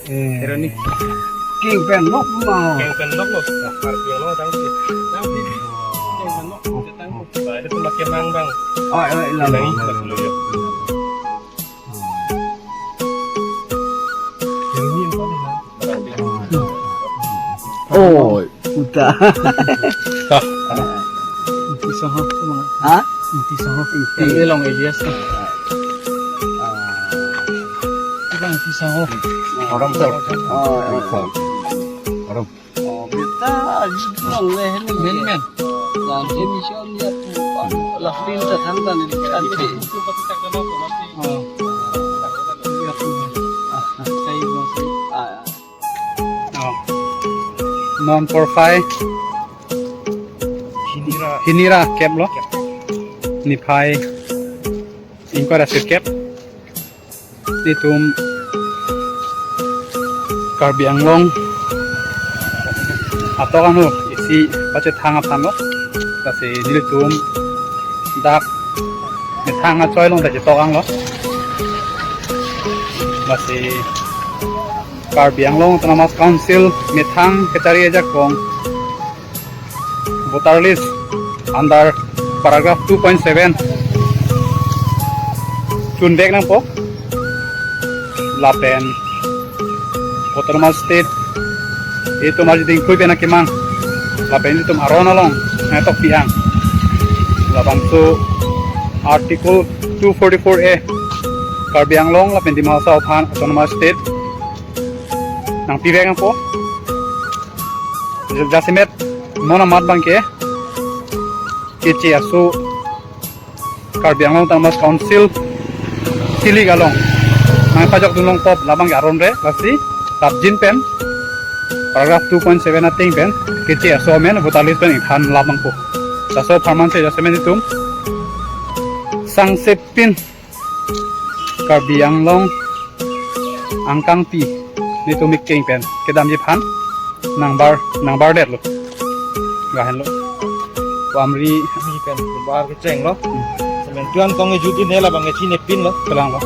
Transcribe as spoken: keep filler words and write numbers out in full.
Eh. Pero ni. Keng pen nok ma. Keng pen nok lo. Karbi Anglong dang si. Dang si. Keng pen nok. Ba, itu makin mang bang. Oh, eh, ilang. Ilang, ilang. Ilang. Oh, uta. Inti Sangho, kumang. Ha? Inti Sangho. Inti. Kami long Elias. Iba Inti Sangho. Orang tu. Oh, orang. Orang. Oh, beta, aji long le, ini men, men. Dan emission ya tu, lah, pinta tanggal ni, kan, eh. Oh. Ya tu. Ah, saya masih. Ah. Oh. Non porphai. Hinira. Hinira kep lo. Niphai. Ingkoi ra sirkep. Itum Karbi Anglong atok anho isi pachethang aphan lo. Lasi nelitum dak methang achoi along ta chetok anglo. Lasi Karbi Anglong Autonomous Council methang kechari ajakong voter list under paragraph two point seven chunvek nangpo. Lapen Autonomous State itum arjuding kui pen akemang lapen itum aron along nangtokpi ang. Labangso Article two forty-four A Karbi Anglong lapen Dima Hasao aphan Autonomous State nangpivek nangpo. Jasemet non amat abangke keche aso Karbi Anglong Autonomous Council kilik along nangpajokdun longpo labangke aron re, lasi rapjin pen paragraph two point seven ateng pen keche aso amen voter list pen ingthan lap nangpo. Laso apharman si jasemet itum sangsepin Karbi Anglong angkangpi nelitum ikeng pen kedamji aphan nangbar, nangbar det lo. Lahenlo. Pamri mi pen bar kecheng lo. Semen tuan kong ejut ne labang kechinepin lo. Kelang lo.